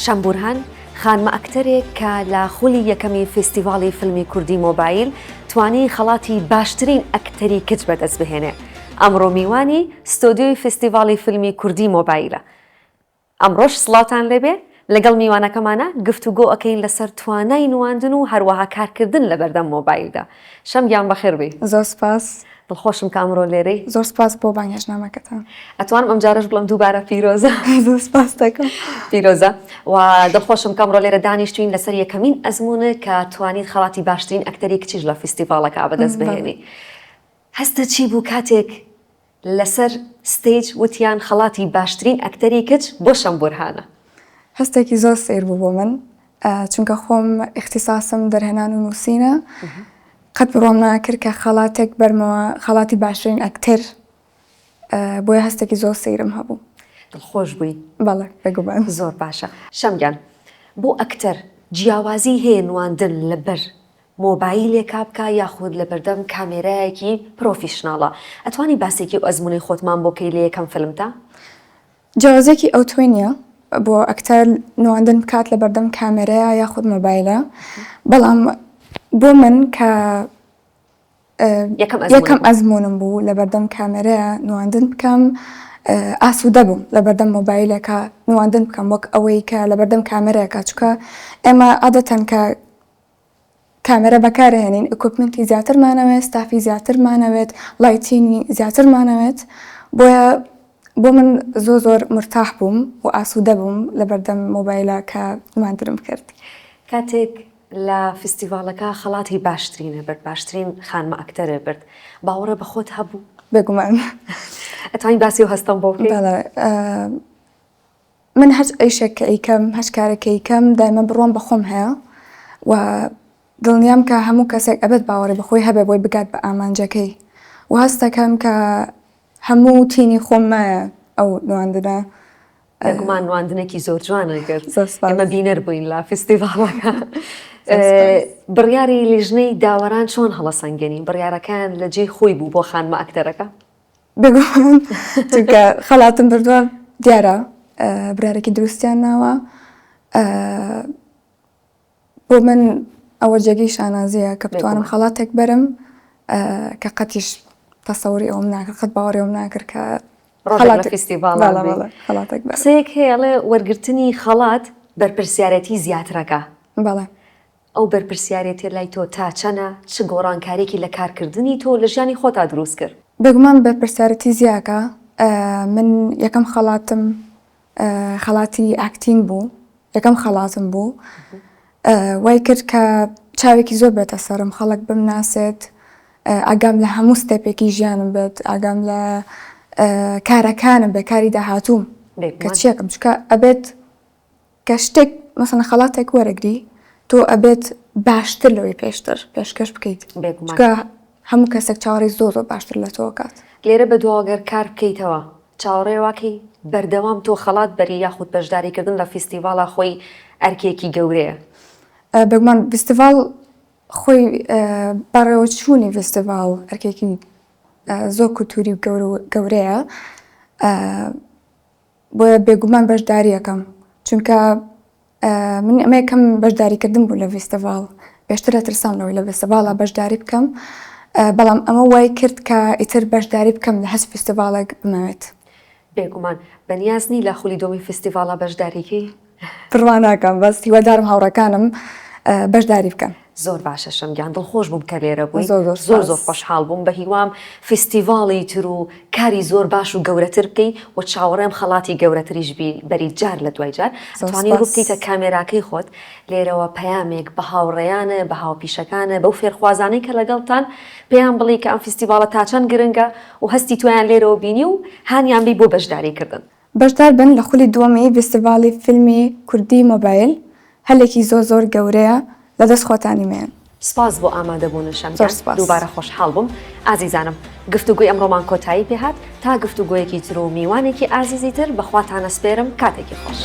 شەم بورهان، خانمە ئەکتەرێک کە لە خولی یەکەمی فیستیڤاڵی فیلمی کوردی مۆبایل توانی خەڵاتی باشترین ئەکتەری کچ بەدەست بهێنێ، ئەمڕۆ میوانی ستۆدیۆی فیستیڤاڵی فیلمی کوردی مۆبایلە. ئەمڕۆش سڵاوتان لێبێ، لەگەڵ میوانەکەمانا گفتوگۆ ئەکەین لەسەر توانای نواندن و هەروەها کارکردن لەبەردەم مۆبایلدا. شەم گیان بەخێر بێی. زۆر سپاس. دڵخۆشم کە ئەمڕۆ لێرەی. زۆر سپاس بۆ بانگهێشتنامەکەتان. ئەتوانم ئەمجارەش بڵێم دووبارە پیرۆزە. زۆر سپاست دەکەم. پیرۆزە و دڵخۆشم کە ئەمڕۆ لێرە دانیشتوین لەسەر یەکەمین ئەزموونت کە توانیت خەڵاتی باشترین ئەکتەری کچیش لە فیستیڤاڵەکە بەدەست بهێنی. هەستت چی بوو کاتێک لەسەر stage وتیان خەڵاتی باشترین ئەکتەری کچ بۆ شەم بورهانە؟ هەستێکی زۆر سەیر بوو بۆ من چونکە خۆم ئیختیساسم دەرهێنان و نووسینە قەت بڕوام ناکرد کە خەڵاتێک بەرمەوە خەڵاتی باشترین ئەکتەر بۆیە هەستێکی زۆر سەیرم هەبوو. دڵخۆش بووی؟ بەڵێ بێگومان. زۆر باشە شەم گیان بۆ ئەکتەر جیاوازی هەیە نواندن لەبەر مۆبایلێکا بکا یاخود لەبەردەم کامێرایەکی professional ە ئەتوانی باسێکی ئەو ئەزموونەی خۆتمان بۆ کەی لە یەکەم فیلمتا؟ جیاوازیەکی ئەوتۆی نیە بۆ ئەکتەر نواندن بکات لەبەردەم کامێرەیا یاخود مۆبایلە بەڵام بۆ من کە یەکەم ئەزموونم بوو لەبەردەم کامێرەیا نواندن بکەم ئاسوودە بووم لەبەردەم مۆبایلێکا نواندن بکەم وەک ئەوەی کە لەبەردەم کامێرەیەکا چونکە ئێمە عادەتەن کە کامێرا بەکارئەهێنین equipment ی زیاترمانەوێت ستافی زیاترمانەوێت lighting ی زیاترمانەوێت بۆیە بۆ من زۆر زۆر مورتاح بووم و ئاسوودە بووم لەبەردەم مۆبایلە کە نواندنم کرد. کاتێک لە فیستیڤاڵەکە خەڵاتی باشترینە برد، باشترین خانمە ئەکتەرە برد، باوەڕە بە خۆت هەبوو؟ بێگومان. ئەتوانی باسی ئەو هەستەم بۆ بکەی؟ بەڵێ من هەرچ ئیشێک کە ئەیکەم، هەرچ کارێک کە ئەیکەم دایمە بڕوام بە خۆم هەیە و دڵنیام کە هەموو کەسێک ئەبێت باوەڕی بە خۆی هەبێ بۆی بگات بە ئامانجەکەی و هەستەکەم کە هەموو تینی خۆم مایە ئەو نواندنە. بێگومان نواندنێکی زۆر جوانە کرد. زۆر سپاس. ئێمە بینەر بووین لە فیستیڤاڵەکە. بڕیاری لیژنەی داوەران چۆن هەڵەسەنگێنی؟ بڕیارەکەیان لە جێی خۆی بوو بۆ خانمە ئەکتەرەکە؟ بێگومان چونکە خەڵاتم بردووە دیارە برارێکی دروستیان ناوە بۆ من ئەوە جێگەی شانازیە کە بتوانم خەڵاتێک بەرم کە قەتیش تەسەوری ئەوم ناکرد قەت باوەڕی ئەوم ناکرد کە خەڵاتێک قسەیەک هەیە ئەڵێ وەرگرتنی خەڵات بەرپرسیارەتی زیاترەکە بەڵێ ئەو بەرپرسیارێتیە لای تۆ تا چەنە، چ گۆڕانکاریەکی لە کارکردنی تۆ لە ژیانی خۆتا دروست کرد؟ بێگومان بەرپرسیارێتی زیاکە، من یەکەم خەڵاتم خەڵاتی acting بوو، یەکەم خەڵاتم بوو، وای کرد کە چاوێکی زۆر بێتە سەرم، خەڵک بمناسێت، ئاگام لە هەموو step ێکی ژیانم بێت، ئاگام لە کارەکانم بێت، کاری داهاتووم کە چیەکەم، چونکە ئەبێت کە شتێک مەسەلەن خەڵاتێک وەرەگری تۆ ئەبێت باشتر لەوەی پێشتر پێشکەش بکەیت بێگومان. چونکە هەموو کەسێک چاوەڕێی زۆر زۆر باشتر لە تۆ ئەکات. لێرە بەدواوە گەر کار بکەیتەوە چاوەڕێ واکەی بەردەوام تۆ خەڵات بەری یاخود بەشداری کردن لە فیستیڤاڵا خۆی ئەرکێکی گەورەیە؟ بێگومان فیستیڤاڵ خۆی بەڕێوەچوونی فیستیڤاڵ ئەرکێکی زۆر کولتووری و گەورەیە. بۆیە بێگومان بەشداری ئەکەم چونکە من ئەمە یەکەم بەشداریکردن بوو لە ڤیستیڤاڵ پێشتر ئەترسام لەوەی لە ڤیستیڤاڵا بەشداری بکەم بەڵام ئەمە وای کرد کە ئیتر بەشداری بکەم لە هەچ فیستیڤاڵێک بمەوێت. بێگومان بەنیاز نی لە خولی دووەمی فیستیڤاڵا بەشداری کەی؟ بڕوا ناکەم بەس هیوادارم هاوڕێکانم بەشداری بکەن. زۆر باشە شەم گیان دڵخۆش بووم کە لێرە بووی زۆر زۆر زۆر زۆر خۆشحاڵ بووم بە هیوام فیستیڤاڵی تر و کاری زۆر باش و گەورەتر بکەی و چاوەڕێم خەڵاتی گەورەتریش بی بەری جار لە دوای جار ئەتوانی ڕوو بکەیتە کامێراکەی خۆت لێرەوە پەیامێک بە هاوڕێیانە بە هاوپیشەکانە بەو فێرخوازانەی کە لەگەڵتان پێیان بڵێی کە ئەم فیستیڤاڵە تا چەند گرنگە و هەستی تۆیان لێرەوە بینی و هانیان بی بۆ بەشداری کردن. بەشدار بن لە خولی دووەمی ڤیستیڤاڵی فیلمی کوردی مۆبایل، هەلێکی زۆر زۆر گەورەیە لە دەست خۆتانی مەیەن. سپاس بۆ ئامادەبوونت شەم زۆر گیان، سپاس. دووبارە خۆشحاڵ بووم. ئازیزانم گفتوگۆی ئەمڕۆمان کۆتایی پێهات، تا گفتوگۆیەکی تر و میوانێکی ئازیزی تر بە خواتان ئەسپێرم کاتێکی خۆش.